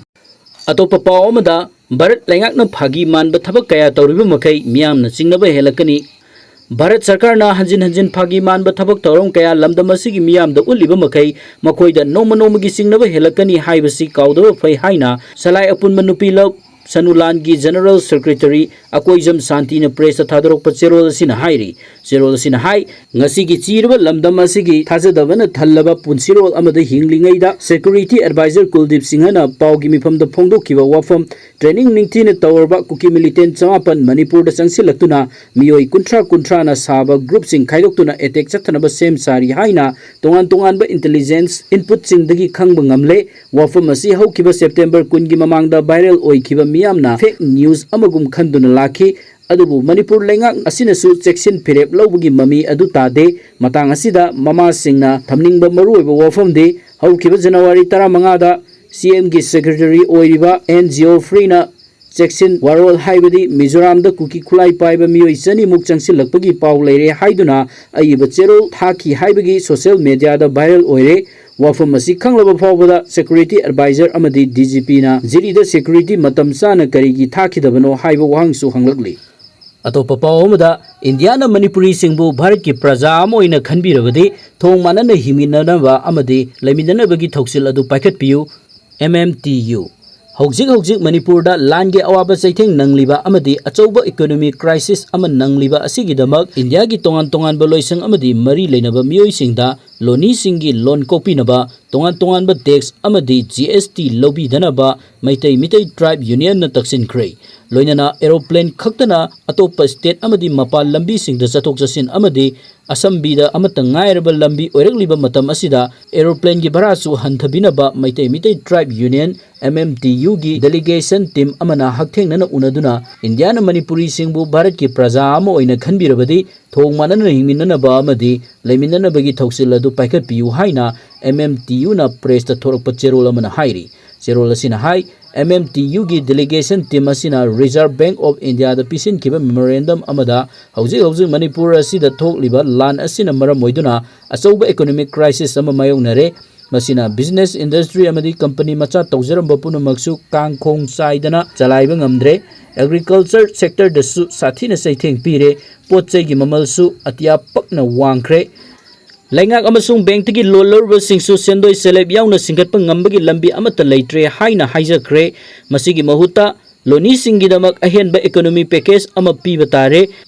ꯑꯇꯣꯞꯄ ꯄꯥꯎ ꯑꯃꯗ, ꯚꯥꯔꯠ ꯂꯩꯉꯥꯛꯅ ꯐꯥꯒꯤ ꯃꯥꯟꯕ ꯊꯕꯛ ꯀꯌꯥ ꯇꯧꯔꯤꯕ ꯃꯈꯩ ꯃꯤꯌꯥꯝꯅ ꯆꯤꯡꯅꯕ ꯍꯦꯜꯂꯛꯀꯅꯤ꯫ ꯚꯥꯔꯠ ꯁꯔꯀꯥꯔꯅ ꯍꯟꯖꯤꯟ ꯍꯟꯖꯤꯟ ꯐꯥꯒꯤ ꯃꯥꯟꯕ ꯊꯕꯛ ꯊꯧꯔꯝ ꯀꯌꯥ ꯂꯝꯗꯝ ꯑꯁꯤꯒꯤ ꯃꯤꯌꯥꯝꯗ ꯎꯠꯂꯤꯕ ꯃꯈꯩ ꯃꯈꯣꯏꯗ ꯅꯣꯡꯃ ꯅꯣꯡꯃꯒꯤ ꯆꯤꯡꯅꯕ ꯍꯦꯜꯂꯛꯀꯅꯤ ꯍꯥꯏꯕꯁꯤ ꯀꯥꯎꯗꯕ ꯐꯩ ꯍꯥꯏꯅ ꯁꯂꯥꯏ ꯑꯄꯨꯟꯕ ꯅꯨꯄꯤ ꯂꯧ ꯁꯅꯨꯂꯥꯟꯒꯤ ꯖꯦꯅꯔꯦꯜ ꯁꯦꯀ꯭ꯔꯦꯇꯔꯤ ꯑꯀꯣꯏꯖꯝ ꯁꯥꯟꯇꯤꯅ ꯄ꯭ꯔꯦꯁꯇ ꯊꯥꯗꯣꯔꯛꯄ ꯆꯦꯔꯣꯜ ꯑꯁꯤꯅ ꯍꯥꯏꯔꯤ꯫ ꯆꯦꯔꯣꯜ ꯑꯁꯤꯅ ꯍꯥꯏ, ꯉꯁꯤꯒꯤ ꯆꯤꯔꯕ ꯂꯝꯗꯝ ꯑꯁꯤꯒꯤ ꯊꯥꯖꯗꯕꯅ ꯊꯜꯂꯕ ꯄꯨꯟꯁꯤꯔꯣꯜ ꯑꯃꯗ ꯍꯤꯡꯂꯤꯉꯩꯗ ꯁꯦꯀ꯭ꯌꯨꯔꯤꯇꯤ ꯑꯦꯗꯚꯥꯏꯖꯔ ꯀꯨꯜꯗꯤꯞ ꯁꯤꯡꯍꯅ ꯄꯥꯎꯒꯤ ꯃꯤꯐꯝꯗ ꯐꯣꯡꯗꯣꯛꯈꯤꯕ ꯋꯥꯐꯝ, ꯇ꯭ꯔꯦꯅꯤꯡ ꯅꯤꯡꯊꯤꯅ ꯇꯧꯔꯕ ꯀꯨꯀꯤ ꯃꯤꯂꯤꯇꯦꯟ ꯆꯃꯥꯄꯟ ꯃꯅꯤꯄꯨꯔꯗ ꯆꯪꯁꯤꯜꯂꯛꯇꯨꯅ ꯃꯤꯑꯣꯏ ꯀꯨꯟꯊ꯭ꯔꯥ ꯀꯨꯟꯊ꯭ꯔꯥꯅ ꯁꯥꯕ ꯒ꯭ꯔꯨꯞꯁꯤꯡ ꯈꯥꯏꯗꯣꯛꯇꯨꯅ ꯑꯦꯇꯦꯛ ꯆꯠꯊꯅꯕ ꯁꯦꯝ ꯁꯥꯔꯤ ꯍꯥꯏꯅ ꯇꯣꯉꯥꯟ ꯇꯣꯉꯥꯟꯕ ꯏꯟꯇꯦꯂꯤꯖꯦꯟꯁ ꯏꯟꯄꯨꯠꯁꯤꯡꯗꯒꯤ ꯈꯪꯕ ꯉꯝꯂꯦ꯫ ꯋꯥꯐꯝ ꯑꯁꯤ ꯍꯧꯈꯤꯕ ꯁꯦꯞꯇꯦꯝꯕꯔ ꯀꯨꯟꯒꯤ ꯃꯃꯥꯡꯗ ꯚꯥꯏꯔꯦꯜ ꯑꯣꯏꯈꯤꯕ ꯃꯤꯌꯥꯝꯅ ꯐꯦꯛ ꯅ꯭ꯌꯨꯁ ꯑꯃꯒꯨꯝ ꯈꯟꯗꯨꯅ ꯂꯥꯛꯈꯤ꯫ ꯑꯗꯨꯕꯨ ꯃꯅꯤꯄꯨꯔ ꯂꯩꯉꯥꯛ ꯑꯁꯤꯅꯁꯨ ꯆꯦꯛꯁꯤꯟ ꯐꯤꯔꯦꯞ ꯂꯧꯕꯒꯤ ꯃꯃꯤ ꯑꯗꯨ ꯇꯥꯗꯦ꯫ ꯃꯇꯥꯡ ꯑꯁꯤꯗ ꯃꯃꯥꯁꯤꯡꯅ ꯊꯝꯅꯤꯡꯕ ꯃꯔꯨꯑꯣꯏꯕ ꯋꯥꯐꯝꯗꯤ, ꯍꯧꯈꯤꯕ ꯖꯅꯋꯥꯔꯤ ꯇꯔꯥꯃꯉꯥꯗ ꯁꯤ ꯑꯦꯝꯒꯤ ꯁꯦꯀ꯭ꯔꯦꯇꯔꯤ ꯑꯣꯏꯔꯤꯕ ꯑꯦꯟ ꯖꯤꯑꯣꯐ꯭ꯔꯤꯅ ꯆꯦꯛꯁꯤꯟ ꯋꯥꯔꯣꯜ ꯍꯥꯏꯕꯗꯤ ꯃꯤꯖꯣꯔꯥꯝꯗ ꯀꯨꯀꯤ ꯈꯨꯠꯂꯥꯏ ꯄꯥꯏꯕ ꯃꯤꯑꯣꯏ ꯆꯅꯤꯃꯨꯛ ꯆꯪꯁꯤꯜꯂꯛꯄꯒꯤ ꯄꯥꯎ ꯂꯩꯔꯦ ꯍꯥꯏꯗꯨꯅ ꯑꯏꯕ ꯆꯦꯔꯣꯜ ꯊꯥꯈꯤ ꯍꯥꯏꯕꯒꯤ ꯁꯣꯁꯤꯌꯦꯜ ꯃꯦꯗꯤꯌꯥꯗ ꯚꯥꯏꯔꯦꯜ ꯑꯣꯏꯔꯦ꯫ ꯋꯥꯐꯝ ꯑꯁꯤ ꯈꯪꯂꯕ ꯐꯥꯎꯕꯗ security advisor ꯑꯃꯗꯤ D G P ꯅ ꯖꯤꯔꯤꯗ security ꯃꯇꯝ ꯆꯥꯅ ꯀꯔꯤꯒꯤ ꯊꯥꯈꯤꯗꯕꯅꯣ ꯍꯥꯏꯕ ꯋꯥꯍꯪꯁꯨ ꯍꯪꯂꯛꯂꯤ꯫ ꯑꯇꯣꯞꯄ ꯄꯥꯎ ꯑꯃꯗ, ꯏꯟꯗꯤꯌꯥꯅ ꯃꯅꯤꯄꯨꯔꯤꯁꯤꯡꯕꯨ ꯚꯥꯔꯠꯀꯤ ꯄ꯭ꯔꯖꯥ ꯑꯃ ꯑꯣꯏꯅ ꯈꯟꯕꯤꯔꯕꯗꯤ ꯊꯣꯡ ꯃꯥꯟꯅꯅ ꯍꯤꯡꯃꯤꯟꯅꯅꯕ ꯑꯃꯗꯤ ꯂꯩꯃꯤꯟꯅꯅꯕꯒꯤ ꯊꯧꯁꯤꯜ ꯑꯗꯨ ꯄꯥꯏꯈꯠꯄꯤꯌꯨ, M M T U꯫ ꯍꯧꯖꯤꯛ ꯍꯧꯖꯤꯛ ꯃꯅꯤꯄꯨꯔꯗ ꯂꯥꯟꯒꯤ ꯑꯋꯥꯕ ꯆꯩꯊꯦꯡ ꯅꯪꯂꯤꯕ ꯑꯃꯗꯤ ꯑꯆꯧꯕ economic crisis ꯑꯃ ꯅꯪꯂꯤꯕ ꯑꯁꯤꯒꯤꯗꯃꯛ ꯏꯟꯗꯤꯌꯥꯒꯤ ꯇꯣꯉꯥꯟ ꯇꯣꯉꯥꯟꯕ ꯂꯣꯏꯁꯪ ꯑꯃꯗꯤ ꯃꯔꯤ ꯂꯩꯅꯕ ꯃꯤꯑꯣꯏꯁꯤꯡꯗ ꯂꯣꯅꯤꯁꯤꯡꯒꯤ ꯂꯣꯟ ꯀꯣꯛꯄꯤꯅꯕ, ꯇꯣꯉꯥꯟ ꯇꯣꯉꯥꯟꯕ tax ꯑꯃꯗꯤ G S T ꯂꯧꯕꯤꯗꯅꯕ Meitei Meitei tribe union ꯅ ꯇꯛꯁꯤꯟꯈ꯭ꯔꯦ꯫ ꯂꯣꯏꯅꯅ aeroplane ꯈꯛꯇꯅ ꯑꯇꯣꯞꯄ state ꯑꯃꯗꯤ ꯃꯄꯥꯟ ꯂꯝꯕꯤꯁꯤꯡꯗ ꯆꯠꯊꯣꯛ ꯆꯠꯁꯤꯟ ꯑꯃꯗꯤ ꯑꯁꯝꯕꯤꯗ ꯑꯃꯠꯇ ꯉꯥꯏꯔꯕ ꯂꯝꯕꯤ ꯑꯣꯏꯔꯛꯂꯤꯕ ꯃꯇꯝ ꯑꯁꯤꯗ aeroplane ꯒꯤ ꯚꯔꯥꯁꯨ ꯍꯟꯊꯕꯤꯅꯕ Meitei Meitei tribe union, M M T U ꯒꯤ delegation team ꯑꯃꯅ ꯍꯛꯊꯦꯡꯅꯅ ꯎꯅꯗꯨꯅ ꯏꯟꯗꯤꯌꯥꯅ ꯃꯅꯤꯄꯨꯔꯤꯁꯤꯡꯕꯨ ꯚꯥꯔꯠꯀꯤ ꯄ꯭ꯔꯖꯥ ꯑꯃ ꯑꯣꯏꯅ ꯈꯟꯕꯤꯔꯕꯗꯤ ꯊꯣꯡ ꯃꯥꯟꯅꯅ ꯍꯤꯡꯃꯤꯟꯅꯅꯕ ꯑꯃꯗꯤ ꯂꯩꯃꯤꯟꯅꯅꯕꯒꯤ ꯊꯧꯁꯤꯜ ꯑꯗꯨ ꯄꯥꯏꯈꯠꯄꯤꯌꯨ ꯍꯥꯏꯅ M M T U ꯅ press ꯇ ꯊꯣꯔꯛꯄ ꯆꯦꯔꯣꯜ ꯑꯃꯅ ꯍꯥꯏꯔꯤ꯫ ꯆꯦꯔꯣꯜ ꯑꯁꯤꯅ ꯍꯥꯏ, M M T U ꯒꯤ delegation team ꯑꯁꯤꯅ Reserve Bank of India the ꯄꯤꯁꯤꯟꯈꯤꯕ memorandum ꯑꯃꯗ ꯍꯧꯖꯤꯛ ꯍꯧꯖꯤꯛ ꯃꯅꯤꯄꯨꯔ ꯑꯁꯤꯗ ꯊꯣꯛꯂꯤꯕ ꯂꯥꯟ ꯑꯁꯤꯅ ꯃꯔꯝ ꯑꯣꯏꯗꯨꯅ ꯑꯆꯧꯕ economic crisis ꯑꯃ ꯃꯥꯌꯣꯛꯅꯔꯦ꯫ ꯃꯁꯤꯅ business industry ꯑꯃꯗꯤ company ꯃꯆꯥ ꯇꯧꯖꯔꯝꯕ ꯄꯨꯝꯅꯃꯛꯁꯨ ꯀꯥꯡꯈꯣꯡ ꯆꯥꯏꯗꯅ ꯆꯂꯥꯏꯕ ꯉꯝꯗ꯭ꯔꯦ꯫ Agriculture sector ꯗꯁꯨ ꯁꯥꯊꯤꯅ ꯆꯩꯊꯦꯡ ꯄꯤꯔꯦ꯫ ꯄꯣꯠ ꯆꯩꯒꯤ ꯃꯃꯜꯁꯨ ꯑꯇꯤꯌꯥ ꯄꯛꯅ ꯋꯥꯡꯈ꯭ꯔꯦ꯫ ꯂꯩꯉꯥꯛ ꯑꯃꯁꯨꯡ bank ꯇꯒꯤ loan ꯂꯧꯔꯨꯕꯁꯤꯡꯁꯨ ꯁꯦꯟꯗꯣꯏ ꯁꯦꯂꯦꯞ ꯌꯥꯎꯅ ꯁꯤꯡꯒꯠꯄ ꯉꯝꯕꯒꯤ ꯂꯝꯕꯤ ꯑꯃꯠꯇ ꯂꯩꯇ꯭ꯔꯦ ꯍꯥꯏꯅ ꯍꯥꯏꯖꯈ꯭ꯔꯦ꯫ ꯃꯁꯤꯒꯤ ꯃꯍꯨꯠꯇ ꯂꯣꯅꯤꯁꯤꯡꯒꯤꯗꯃꯛ ꯑꯍꯦꯟꯕ economic package ꯑꯃ ꯄꯤꯕ ꯇꯥꯔꯦ꯫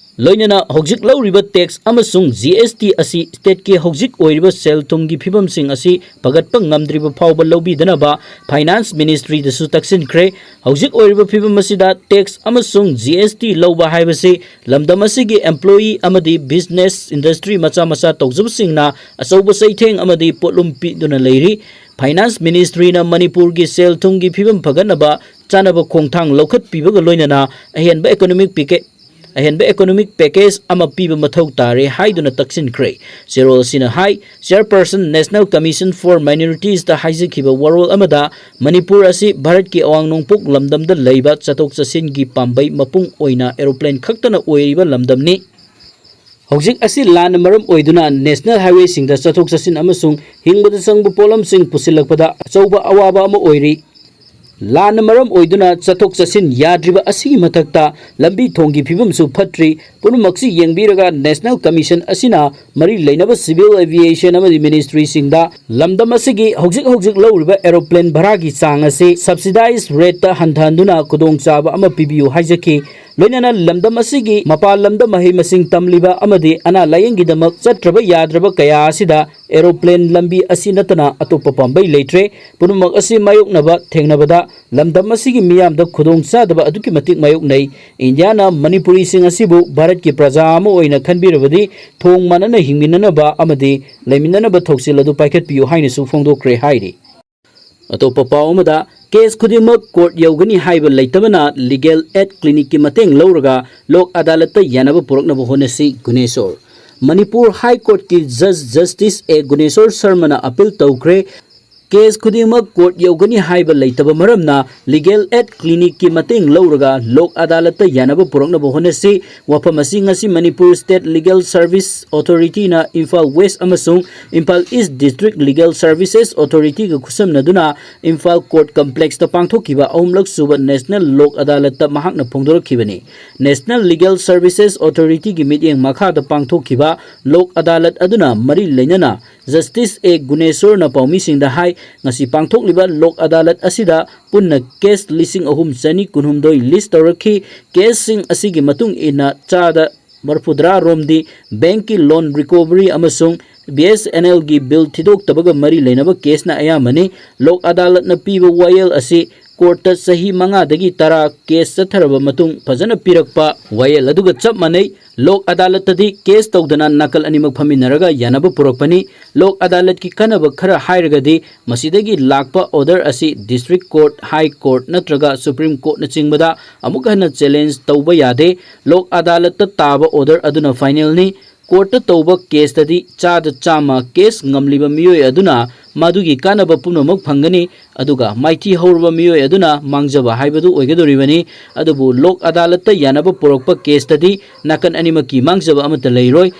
ꯂꯣꯏꯅꯅ ꯍꯧꯖꯤꯛ ꯂꯧꯔꯤꯕ tax ꯑꯃꯁꯨꯡ G S T ꯑꯁꯤ state ꯀꯤ ꯍꯧꯖꯤꯛ ꯑꯣꯏꯔꯤꯕ ꯁꯦꯜ ꯊꯨꯝꯒꯤ ꯐꯤꯕꯝꯁꯤꯡ ꯑꯁꯤ ꯐꯒꯠꯄ ꯉꯝꯗ꯭ꯔꯤꯕ ꯐꯥꯎꯕ ꯂꯧꯕꯤꯗꯅꯕ finance ministry ꯗꯁꯨ ꯇꯛꯁꯤꯟꯈ꯭ꯔꯦ꯫ ꯍꯧꯖꯤꯛ ꯑꯣꯏꯔꯤꯕ ꯐꯤꯕꯝ ꯑꯁꯤꯗ tax ꯑꯃꯁꯨꯡ G S T ꯂꯧꯕ ꯍꯥꯏꯕꯁꯤ ꯂꯝꯗꯝ ꯑꯁꯤꯒꯤ employee ꯑꯃꯗꯤ business industry ꯃꯆꯥ ꯃꯆꯥ ꯇꯧꯖꯕꯁꯤꯡꯅ ꯑꯆꯧꯕ ꯆꯩꯊꯦꯡ ꯑꯃꯗꯤ ꯄꯣꯠꯂꯨꯝ ꯄꯤꯗꯨꯅ ꯂꯩꯔꯤ꯫ Finance ministry ꯅ ꯃꯅꯤꯄꯨꯔꯒꯤ ꯁꯦꯜ ꯊꯨꯝꯒꯤ ꯐꯤꯕꯝ ꯐꯒꯠꯅꯕ ꯆꯥꯅꯕ ꯈꯣꯡꯊꯥꯡ ꯂꯧꯈꯠꯄꯤꯕꯒ ꯂꯣꯏꯅꯅ ꯑꯍꯦꯟꯕ economic package ꯑꯍꯦꯟꯕ economic package ꯑꯃ ꯄꯤꯕ ꯃꯊꯧ ꯇꯥꯔꯦ ꯍꯥꯏꯗꯨꯅ ꯇꯛꯁꯤꯟꯈ꯭ꯔꯦ꯫ ꯆꯦꯔꯣꯜ ꯑꯁꯤꯅ ꯍꯥꯏ, Chairperson National Commission for Minorities ꯇ ꯍꯥꯏꯖꯈꯤꯕ ꯋꯥꯔꯣꯜ ꯑꯃꯗ ꯃꯅꯤꯄꯨꯔ ꯑꯁꯤ ꯚꯥꯔꯠꯀꯤ ꯑꯋꯥꯡ ꯅꯣꯡꯄꯣꯛ ꯂꯝꯗꯝꯗ ꯂꯩꯕ ꯆꯠꯊꯣꯛ ꯆꯠꯁꯤꯟꯒꯤ ꯄꯥꯝꯕꯩ ꯃꯄꯨꯡ ꯑꯣꯏꯅ aeroplane ꯈꯛꯇꯅ ꯑꯣꯏꯔꯤꯕ ꯂꯝꯗꯝꯅꯤ꯫ ꯍꯧꯖꯤꯛ ꯑꯁꯤ ꯂꯥꯟꯅ ꯃꯔꯝ ꯑꯣꯏꯗꯨꯅ ꯅꯦꯁꯅꯦꯜ ꯍꯥꯏꯋꯦꯁꯤꯡꯗ ꯆꯠꯊꯣꯛ ꯆꯠꯁꯤꯟ ꯑꯃꯁꯨꯡ ꯍꯤꯡꯕꯗ ꯆꯪꯕ ꯄꯣꯠꯂꯝꯁꯤꯡ ꯄꯨꯁꯤꯜꯂꯛꯄꯗ ꯑꯆꯧꯕ ꯑꯋꯥꯕ ꯑꯃ ꯑꯣꯏꯔꯤ꯫ ꯂꯥꯟꯅ ꯃꯔꯝ ꯑꯣꯏꯗꯨꯅ ꯆꯠꯊꯣꯛ ꯆꯠꯁꯤꯟ ꯌꯥꯗ꯭ꯔꯤꯕ ꯑꯁꯤꯒꯤ ꯃꯊꯛꯇ ꯂꯝꯕꯤ ꯊꯣꯡꯒꯤ ꯐꯤꯕꯝꯁꯨ ꯐꯠꯇ꯭ꯔꯤ꯫ ꯄꯨꯝꯅꯃꯛꯁꯤ ꯌꯦꯡꯕꯤꯔꯒ ꯅꯦꯁꯅꯦꯜ ꯀꯃꯤꯁꯟ ꯑꯁꯤꯅ ꯃꯔꯤ ꯂꯩꯅꯕ ꯁꯤꯚꯤꯜ ꯑꯦꯚꯤꯌꯦꯁꯟ ꯑꯃꯗꯤ ꯃꯤꯅꯤꯁꯇ꯭ꯔꯤꯁꯤꯡꯗ ꯂꯝꯗꯝ ꯑꯁꯤꯒꯤ ꯍꯧꯖꯤꯛ ꯍꯧꯖꯤꯛ ꯂꯧꯔꯤꯕ ꯑꯦꯔꯣꯄ꯭ꯂꯦꯟ ꯚꯔꯥꯒꯤ ꯆꯥꯡ ꯑꯁꯤ ꯁꯕꯁꯤꯗꯥꯏꯖ ꯔꯦꯠꯇ ꯍꯟꯊꯍꯟꯗꯨꯅ ꯈꯨꯗꯣꯡꯆꯥꯕ ꯑꯃ ꯄꯤꯕꯤꯌꯨ ꯍꯥꯏꯖꯈꯤ꯫ ꯂꯣꯏꯅꯅ ꯂꯝꯗꯝ ꯑꯁꯤꯒꯤ ꯃꯄꯥꯟ ꯂꯝꯗ ꯃꯍꯩ ꯃꯁꯤꯡ ꯇꯝꯂꯤꯕ ꯑꯃꯗꯤ ꯑꯅꯥ ꯂꯥꯌꯦꯡꯒꯤꯗꯃꯛ ꯆꯠꯇ꯭ꯔꯕ ꯌꯥꯗ꯭ꯔꯕ ꯀꯌꯥ ꯑꯁꯤꯗ ꯑꯦꯔꯣꯄ꯭ꯂꯦꯟ ꯂꯝꯕꯤ ꯑꯁꯤ ꯅꯠꯇꯅ ꯑꯇꯣꯞꯄ ꯄꯥꯝꯕꯩ ꯂꯩꯇ꯭ꯔꯦ꯫ ꯄꯨꯝꯅꯃꯛ ꯑꯁꯤ ꯃꯥꯌꯣꯛꯅꯕ ꯊꯦꯡꯅꯕꯗ ꯂꯝꯗꯝ ꯑꯁꯤꯒꯤ ꯃꯤꯌꯥꯝꯗ ꯈꯨꯗꯣꯡꯆꯥꯗꯕ ꯑꯗꯨꯛꯀꯤ ꯃꯇꯤꯛ ꯃꯥꯌꯣꯛꯅꯩ꯫ ꯏꯟꯗꯤꯌꯥꯅ ꯃꯅꯤꯄꯨꯔꯤꯁꯤꯡ ꯑꯁꯤꯕꯨ ꯚꯥꯔꯠꯀꯤ ꯄ꯭ꯔꯖꯥ ꯑꯃ ꯑꯣꯏꯅ ꯈꯟꯕꯤꯔꯕꯗꯤ ꯊꯣꯡ ꯃꯥꯟꯅꯅ ꯍꯤꯡꯃꯤꯟꯅꯅꯕ ꯑꯃꯗꯤ ꯂꯩꯃꯤꯟꯅꯅꯕ ꯊꯧꯁꯤꯜ ꯑꯗꯨ ꯄꯥꯏꯈꯠꯄꯤꯌꯨ ꯍꯥꯏꯅꯁꯨ ꯐꯣꯡꯗꯣꯛꯈ꯭ꯔꯦ ꯍꯥꯏꯔꯤ꯫ ꯑꯇꯣꯞꯄ ꯄꯥꯎ ꯑꯃꯗ, ꯀꯦꯁ ꯈꯨꯗꯤꯡꯃꯛ ꯀꯣꯔꯠ ꯌꯧꯒꯅꯤ ꯍꯥꯏꯕ ꯂꯩꯇꯕꯅ ꯂꯤꯒꯦꯜ ꯑꯦꯗ ꯀ꯭ꯂꯤꯅꯤꯛꯀꯤ ꯃꯇꯦꯡ ꯂꯧꯔꯒ ꯂꯣꯛ ꯑꯗꯥꯂꯠꯇ ꯌꯥꯅꯕ ꯄꯨꯔꯛꯅꯕ ꯍꯣꯠꯅꯁꯤ, ꯒꯨꯅꯦꯁꯣꯔ꯫ ꯃꯅꯤꯄꯨꯔ ꯍꯥꯏ ꯀꯣꯔꯠꯀꯤ ꯖꯖ ꯖꯁꯇꯤꯁ ꯑꯦ ꯒꯨꯅꯦꯁꯣꯔ ꯁꯔꯃꯅ ꯑꯄꯤꯜ ꯇꯧꯈ꯭ꯔꯦ꯫ ꯀꯦꯁ ꯈꯨꯗꯤꯡꯃꯛ ꯀꯣꯔꯠ ꯌꯧꯒꯅꯤ ꯍꯥꯏꯕ ꯂꯩꯇꯕ ꯃꯔꯝꯅ ꯂꯤꯒꯦꯜ ꯑꯦꯗ ꯀ꯭ꯂꯤꯅꯤꯛꯀꯤ ꯃꯇꯦꯡ ꯂꯧꯔꯒ ꯂꯣꯛ ꯑꯗꯥꯂꯠꯇ ꯌꯥꯅꯕ ꯄꯨꯔꯛꯅꯕ ꯍꯣꯠꯅꯁꯤ꯫ ꯋꯥꯐꯝ ꯑꯁꯤ ꯉꯁꯤ ꯃꯅꯤꯄꯨꯔ ꯁ꯭ꯇꯦꯠ ꯂꯤꯒꯦꯜ ꯁꯔꯚꯤꯁ ꯑꯣꯊꯣꯔꯤꯇꯤꯅ ꯏꯝꯐꯥꯜ ꯋꯦꯁ ꯑꯃꯁꯨꯡ Imphal east district legal services ꯑꯣꯊꯣꯔꯤꯇꯤꯒ ꯈꯨꯠꯁꯝꯅꯗꯨꯅ ꯏꯝꯐꯥꯜ ꯀꯣꯔꯠ ꯀꯝꯄ꯭ꯂꯦꯛꯁꯇ ꯄꯥꯡꯊꯣꯛꯈꯤꯕ ꯑꯍꯨꯝꯂꯛ ꯁꯨꯕ ꯅꯦꯁꯅꯦꯜ ꯂꯣꯛ ꯑꯗꯥꯂꯠꯇ ꯃꯍꯥꯛꯅ ꯐꯣꯡꯗꯣꯔꯛꯈꯤꯕꯅꯤ꯫ ꯅꯦꯁꯅꯦꯜ ꯂꯤꯒꯦꯜ ꯁꯔꯚꯤꯁꯦꯁ ꯑꯣꯊꯣꯔꯤꯇꯤꯒꯤ ꯃꯤꯠꯌꯦꯡ ꯃꯈꯥꯗ ꯄꯥꯡꯊꯣꯛꯈꯤꯕ ꯂꯣꯛ ꯑꯗꯥꯂꯠ ꯑꯗꯨꯅ ꯃꯔꯤ ꯂꯩꯅꯅ ꯖꯁꯇꯤꯁ ꯑꯦ ꯒꯨꯅꯦꯁꯣꯔꯅ ꯄꯥꯎꯃꯤꯁꯤꯡꯗ ꯍꯥꯏ, ꯉꯁꯤ ꯄꯥꯡꯊꯣꯛꯂꯤꯕ ꯂꯣꯛ ꯑꯗꯥꯂꯠ ꯑꯁꯤꯗ ꯄꯨꯟꯅ ꯀꯦꯁ ꯂꯤꯁꯤꯡ ꯑꯍꯨꯝ ꯆꯅꯤ ꯀꯨꯟꯍꯨꯝꯗꯣꯏ ꯂꯤꯁ ꯇꯧꯔꯛꯈꯤ꯫ ꯀꯦꯁꯁꯤꯡ ꯑꯁꯤꯒꯤ ꯃꯇꯨꯡ ꯏꯟꯅ ꯆꯥꯗ ꯃꯔꯐꯨꯇꯔꯥ ꯔꯣꯝꯗꯤ ꯕꯦꯡꯛꯀꯤ ꯂꯣꯟ ꯔꯤꯀꯣꯚꯔꯤ ꯑꯃꯁꯨꯡ ꯕꯤ ꯑꯦꯁ ꯑꯦꯟ ꯑꯦꯜꯒꯤ ꯕꯤꯜ ꯊꯤꯗꯣꯛꯇꯕꯒ ꯃꯔꯤ ꯂꯩꯅꯕ ꯀꯦꯁꯅ ꯑꯌꯥꯝꯕꯅꯤ꯫ ꯂꯣꯛ ꯑꯗꯥꯂꯠꯅ ꯄꯤꯕ ꯋꯥꯌꯦꯜ ꯑꯁꯤ ꯀꯣꯔꯠꯇ ꯆꯍꯤ ꯃꯉꯥꯗꯒꯤ ꯇꯔꯥ ꯀꯦꯁ ꯆꯠꯊꯔꯕ ꯃꯇꯨꯡ ꯐꯖꯅ ꯄꯤꯔꯛꯄ ꯋꯥꯌꯦꯜ ꯑꯗꯨꯒ ꯆꯞ ꯃꯥꯟꯅꯩ꯫ ꯂꯣꯛ ꯑꯗꯥꯂꯠꯇꯗꯤ ꯀꯦꯁ ꯇꯧꯗꯅ ꯅꯥꯀꯜ ꯑꯅꯤꯃꯛ ꯐꯝꯃꯤꯟꯅꯔꯒ ꯌꯥꯅꯕ ꯄꯨꯔꯛꯄꯅꯤ꯫ ꯂꯣꯛ ꯑꯗꯥꯂꯠꯀꯤ ꯀꯥꯟꯅꯕ ꯈꯔ ꯍꯥꯏꯔꯒꯗꯤ, ꯃꯁꯤꯗꯒꯤ ꯂꯥꯛꯄ ꯑꯣꯔꯗꯔ ꯑꯁꯤ ꯗꯤꯁꯇ꯭ꯔꯤꯛ ꯀꯣꯔꯠ, ꯍꯥꯏ ꯀꯣꯔꯠ ꯅꯠꯇ꯭ꯔꯒ ꯁꯨꯄ꯭ꯔꯤꯝ ꯀꯣꯔꯠꯅꯆꯤꯡꯕꯗ ꯑꯃꯨꯛ ꯍꯟꯅ ꯆꯦꯂꯦꯟꯖ ꯇꯧꯕ ꯌꯥꯗꯦ꯫ ꯂꯣꯛ ꯑꯗꯥꯂꯠꯇ ꯇꯥꯕ ꯑꯣꯔꯗꯔ ꯑꯗꯨꯅ ꯐꯥꯏꯅꯦꯜꯅꯤ꯫ ꯀꯣꯔꯠꯇ ꯇꯧꯕ ꯀꯦꯁꯇꯗꯤ ꯆꯥꯗ ꯆꯥꯝꯃ ꯀꯦꯁ ꯉꯝꯂꯤꯕ ꯃꯤꯑꯣꯏ ꯑꯗꯨꯅ ꯃꯗꯨꯒꯤ ꯀꯥꯟꯅꯕ ꯄꯨꯝꯅꯃꯛ ꯐꯪꯒꯅꯤ, ꯑꯗꯨꯒ ꯃꯥꯏꯊꯤ ꯍꯧꯔꯕ ꯃꯤꯑꯣꯏ ꯑꯗꯨꯅ ꯃꯥꯡꯖꯕ ꯍꯥꯏꯕꯗꯨ ꯑꯣꯏꯒꯗꯧꯔꯤꯕꯅꯤ꯫ ꯑꯗꯨꯕꯨ ꯂꯣꯛ ꯑꯗꯥꯂꯠꯇ ꯌꯥꯅꯕ ꯄꯨꯔꯛꯄ ꯀꯦꯁꯇꯗꯤ ꯅꯥꯀꯟ ꯑꯅꯤꯃꯛꯀꯤ ꯃꯥꯡꯖꯕ ꯑꯃꯠꯇ ꯂꯩꯔꯣꯏ꯫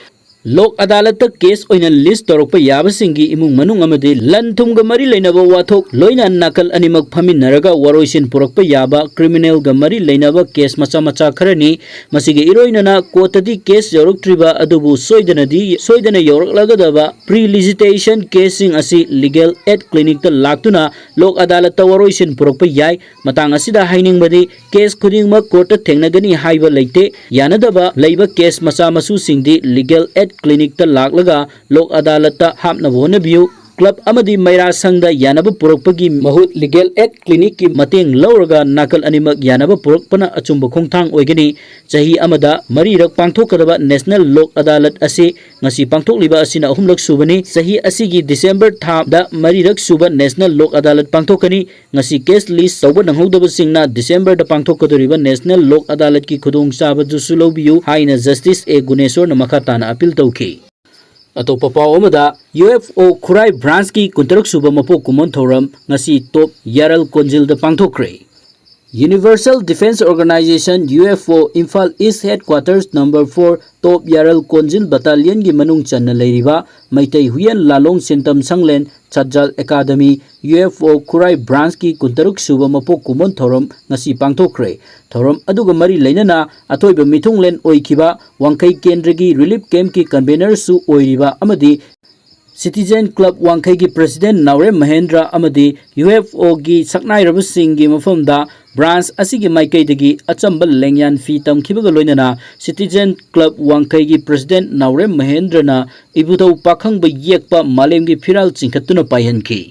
ꯂꯣꯛ ꯑꯗꯥꯂꯠꯇ ꯀꯦꯁ ꯑꯣꯏꯅ ꯂꯤꯁ ꯇꯧꯔꯛꯄ ꯌꯥꯕꯁꯤꯡꯒꯤ ꯏꯃꯨꯡ ꯃꯅꯨꯡ ꯑꯃꯗꯤ ꯂꯟ ꯊꯨꯝꯒ ꯃꯔꯤ ꯂꯩꯅꯕ ꯋꯥꯊꯣꯛ, ꯂꯣꯏꯅ ꯅꯥꯀꯜ ꯑꯅꯤꯃꯛ ꯐꯝꯃꯤꯟꯅꯔꯒ ꯋꯥꯔꯣꯏꯁꯤꯟ ꯄꯨꯔꯛꯄ ꯌꯥꯕ ꯀ꯭ꯔꯤꯃꯤꯅꯦꯜꯒ ꯃꯔꯤ ꯂꯩꯅꯕ ꯀꯦꯁ ꯃꯆꯥ ꯃꯆꯥ ꯈꯔꯅꯤ꯫ ꯃꯁꯤꯒ ꯏꯔꯣꯏꯅꯅ ꯀꯣꯔꯠꯇꯗꯤ ꯀꯦꯁ ꯌꯧꯔꯛꯇ꯭ꯔꯤꯕ ꯑꯗꯨꯕꯨ ꯁꯣꯏꯗꯅꯗꯤ ꯁꯣꯏꯗꯅ ꯌꯧꯔꯛꯂꯒꯗꯕ ꯄ꯭ꯔꯤ ꯂꯤꯖꯤꯇꯦꯁꯟ ꯀꯦꯁꯁꯤꯡ ꯑꯁꯤ ꯂꯤꯒꯦꯜ ꯑꯦꯗ ꯀ꯭ꯂꯤꯅꯤꯛꯇ ꯂꯥꯛꯇꯨꯅ ꯂꯣꯛ ꯑꯗꯥꯂꯠꯇ ꯋꯥꯔꯣꯏꯁꯤꯟ ꯄꯨꯔꯛꯄ ꯌꯥꯏ꯫ ꯃꯇꯥꯡ ꯑꯁꯤꯗ ꯍꯥꯏꯅꯤꯡꯕꯗꯤ, ꯀꯦꯁ ꯈꯨꯗꯤꯡꯃꯛ ꯀꯣꯔꯠꯇ ꯊꯦꯡꯅꯒꯅꯤ ꯍꯥꯏꯕ ꯂꯩꯇꯦ꯫ ꯌꯥꯅꯗꯕ ꯂꯩꯕ ꯀꯦꯁ ꯃꯆꯥ ꯃꯁꯨꯁꯤꯡꯗꯤ ꯂꯤꯒꯦꯜ ꯑꯦꯗ ꯀ꯭ꯂꯤꯅꯤꯛꯇ ꯂꯥꯛꯂꯒ ꯂꯣꯛ ꯑꯗꯥꯂꯠꯇ ꯍꯥꯞꯅꯕ ꯍꯣꯠꯅꯕꯤꯌꯨ꯫ ꯀ꯭ꯂꯕ ꯑꯃꯗꯤ ꯃꯩꯔꯥ ꯁꯪꯗ ꯌꯥꯅꯕ ꯄꯨꯔꯛꯄꯒꯤ ꯃꯍꯨꯠ ꯂꯤꯒꯦꯜ ꯑꯦꯗ ꯀ꯭ꯂꯤꯅꯤꯛꯀꯤ ꯃꯇꯦꯡ ꯂꯧꯔꯒ ꯅꯥꯀꯜ ꯑꯅꯤꯃꯛ ꯌꯥꯅꯕ ꯄꯨꯔꯛꯄꯅ ꯑꯆꯨꯝꯕ ꯈꯣꯡꯊꯥꯡ ꯑꯣꯏꯒꯅꯤ꯫ ꯆꯍꯤ ꯑꯃꯗ ꯃꯔꯤꯔꯛ ꯄꯥꯡꯊꯣꯛꯀꯗꯕ ꯅꯦꯁꯅꯦꯜ ꯂꯣꯛ ꯑꯗꯥꯂꯠ ꯑꯁꯤ ꯉꯁꯤ ꯄꯥꯡꯊꯣꯛꯂꯤꯕ ꯑꯁꯤꯅ ꯑꯍꯨꯝꯂꯛ ꯁꯨꯕꯅꯤ꯫ ꯆꯍꯤ ꯑꯁꯤꯒꯤ ꯗꯤꯁꯦꯝꯕꯔ ꯊꯥꯗ ꯃꯔꯤꯔꯛ ꯁꯨꯕ ꯅꯦꯁꯅꯦꯜ ꯂꯣꯛ ꯑꯗꯥꯂꯠ ꯄꯥꯡꯊꯣꯛꯀꯅꯤ꯫ ꯉꯁꯤ ꯀꯦꯁ ꯂꯤꯁ ꯇꯧꯕ ꯅꯪꯍꯧꯗꯕꯁꯤꯡꯅ ꯗꯤꯁꯦꯝꯕꯔꯗ ꯄꯥꯡꯊꯣꯛꯀꯗꯧꯔꯤꯕ ꯅꯦꯁꯅꯦꯜ ꯂꯣꯛ ꯑꯗꯥꯂꯠꯀꯤ ꯈꯨꯗꯣꯡꯆꯥꯕꯗꯨꯁꯨ ꯂꯧꯕꯤꯌꯨ ꯍꯥꯏꯅ ꯖꯁꯇꯤꯁ ꯑꯦ ꯒꯨꯅꯦꯁꯣꯔꯅ ꯃꯈꯥ ꯇꯥꯅ ꯑꯄꯤꯜ ꯇꯧꯈꯤ꯫ ꯑꯇꯣꯞꯄ ꯄꯥꯎ ꯑꯃꯗ, ꯌꯨ ꯑꯦꯐ ꯑꯣ ꯈꯨꯔꯥꯏ ꯕ꯭ꯔꯥꯟꯁꯀꯤ ꯀꯨꯟꯇꯔꯨꯛ ꯁꯨꯕ ꯃꯄꯣꯛ ꯀꯨꯝꯑꯣꯟ ꯊꯧꯔꯝ ꯉꯁꯤ ꯇꯣꯞ ꯌꯥꯔꯜ ꯀꯣꯟꯖꯤꯜꯗ ꯄꯥꯡꯊꯣꯛꯈ꯭ꯔꯦ꯫ Universal Defence Organisation, U F O, Imphal east headquarters number four Top Yaral Konjil ꯕꯇꯥꯂꯤꯌꯟꯒꯤ ꯃꯅꯨꯡ ꯆꯟꯅ ꯂꯩꯔꯤꯕ ꯃꯩꯇꯩ ꯍꯨꯏꯌꯦꯟ ꯂꯥꯂꯣꯡ ꯁꯦꯟꯇꯝ ꯁꯪꯂꯦꯟ ꯁꯠꯖꯥꯜ academy, U F O Khurai ꯕ꯭ꯔꯥꯟꯁꯀꯤ ꯀꯨꯟꯇꯔꯨꯛ ꯁꯨꯕ ꯃꯄꯣꯛ ꯀꯨꯝꯑꯣꯟ ꯊꯧꯔꯝ ꯉꯁꯤ ꯄꯥꯡꯊꯣꯛꯈ꯭ꯔꯦ꯫ ꯊꯧꯔꯝ ꯑꯗꯨꯒ ꯃꯔꯤ ꯂꯩꯅꯅ ꯑꯊꯣꯏꯕ ꯃꯤꯊꯨꯡꯂꯦꯟ ꯑꯣꯏꯈꯤꯕ ꯋꯥꯡꯈꯩ ꯀꯦꯟꯗ꯭ꯔꯒꯤ ꯔꯤꯂꯤꯐ ꯀꯦꯝꯞꯀꯤ ꯀꯟꯚꯦꯅꯔꯁꯨ ꯑꯣꯏꯔꯤꯕ ꯑꯃꯗꯤ ꯁꯤꯇꯤꯖꯦꯟ ꯀ꯭ꯂꯕ ꯋꯥꯡꯈꯩꯒꯤ ꯄ꯭ꯔꯁꯤꯗꯦꯟ ꯅꯥꯎꯔꯦꯝ ꯃꯍꯦꯟꯗ꯭ꯔ ꯑꯃꯗꯤ ꯌꯨ ꯑꯦꯐ ꯑꯣꯒꯤ ꯁꯛꯅꯥꯏꯔꯕꯁꯤꯡꯒꯤ ꯃꯐꯝꯗ ꯕ꯭ꯔꯥꯟꯁ ꯑꯁꯤꯒꯤ ꯃꯥꯏꯀꯩꯗꯒꯤ ꯑꯆꯝꯕ ꯂꯦꯡꯌꯥꯟ ꯐꯤ ꯇꯝꯈꯤꯕꯒ ꯂꯣꯏꯅꯅ ꯁꯤꯇꯤꯖꯦꯟ ꯀ꯭ꯂꯕ ꯋꯥꯡꯈꯩꯒꯤ ꯄ꯭ꯔꯁꯤꯗꯦꯟ ꯅꯥꯎꯔꯦꯝ ꯃꯍꯦꯟꯗ꯭ꯔꯅ ꯏꯕꯨꯙꯧ ꯄꯥꯈꯪꯕ ꯌꯦꯛꯄ ꯃꯥꯂꯦꯝꯒꯤ ꯐꯤꯔꯥꯜ ꯆꯤꯡꯈꯠꯇꯨꯅ ꯄꯥꯏꯍꯟꯈꯤ꯫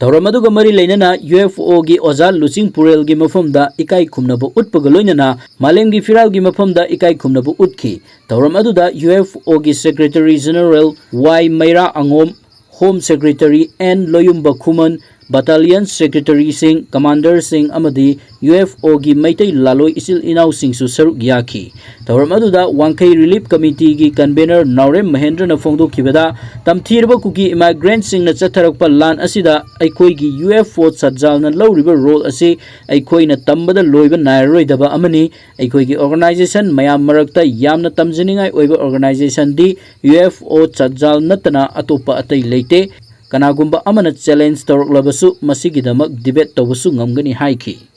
ꯊꯧꯔꯝ ꯑꯗꯨꯒ ꯃꯔꯤ ꯂꯩꯅꯅ ꯌꯨ ꯑꯦꯐ ꯑꯣꯒꯤ ꯑꯣꯖꯥ ꯂꯨꯆꯤꯡ ꯄꯨꯔꯦꯜꯒꯤ ꯃꯐꯝꯗ ꯏꯀꯥꯏ ꯈꯨꯝꯅꯕ ꯎꯠꯄꯒ ꯂꯣꯏꯅꯅ ꯃꯥꯂꯦꯝꯒꯤ ꯐꯤꯔꯥꯜꯒꯤ ꯃꯐꯝꯗ ꯏꯀꯥꯏ ꯈꯨꯝꯅꯕ ꯎꯠꯈꯤ꯫ ꯊꯧꯔꯝ ꯑꯗꯨꯗ ꯌꯨ ꯑꯦꯐ ꯑꯣꯒꯤ ꯁꯦꯀ꯭ꯔꯦꯇꯔꯤ ꯖꯦꯅꯔꯦꯜ ꯋꯥꯏ ꯃꯩꯔꯥ ꯑꯉꯣꯝ, ꯍꯣꯝ ꯁꯦꯀ꯭ꯔꯦꯇꯔꯤ ꯑꯦꯟ ꯂꯣꯌꯨꯝꯕ ꯈꯨꯃꯟ, battalion secretaryꯁꯤꯡ, commanderꯁꯤꯡ ꯑꯃꯗꯤ UFOꯒꯤ ꯃꯩꯇꯩ ꯂꯥꯂꯣꯏ ꯏꯆꯤꯜ ꯏꯅꯥꯎꯁꯤꯡꯁꯨ ꯁꯔꯨꯛ ꯌꯥꯈꯤ꯫ ꯊꯧꯔꯝ ꯑꯗꯨꯗ ꯋꯥꯡꯈꯩ Relief Committeeꯒꯤ convener ꯅꯥꯎꯔꯦꯝ ꯃꯍꯦꯟꯗ꯭ꯔꯅ ꯐꯣꯡꯗꯣꯛꯈꯤꯕꯗ, ꯇꯝꯊꯤꯔꯕ ꯀꯨꯀꯤ immigrantꯁꯤꯡꯅ ꯆꯠꯊꯔꯛꯄ ꯂꯥꯟ ꯑꯁꯤꯗ ꯑꯩꯈꯣꯏꯒꯤ UFO ꯁꯠꯖꯥꯜꯅ ꯂꯧꯔꯤꯕ role ꯑꯁꯤ ꯑꯩꯈꯣꯏꯅ ꯇꯝꯕꯗ ꯂꯣꯏꯕ ꯅꯥꯏꯔꯔꯣꯏꯗꯕ ꯑꯃꯅꯤ꯫ ꯑꯩꯈꯣꯏꯒꯤ organisation ꯃꯌꯥꯝ ꯃꯔꯛꯇ ꯌꯥꯝꯅ ꯇꯝꯖꯅꯤꯡꯉꯥꯏ ꯑꯣꯏꯕ organisationꯗꯤ UFO ꯁꯠꯖꯥꯜ ꯅꯠꯇꯅ ꯑꯇꯣꯞꯄ ꯑꯇꯩ ꯂꯩꯇꯦ꯫ ꯀꯅꯥꯒꯨꯝꯕ ꯑꯃꯅ challenge ꯇꯧꯔꯛꯂꯕꯁꯨ ꯃꯁꯤꯒꯤꯗꯃꯛ debate ꯇꯧꯕꯁꯨ ꯉꯝꯒꯅꯤ ꯍꯥꯏꯈꯤ꯫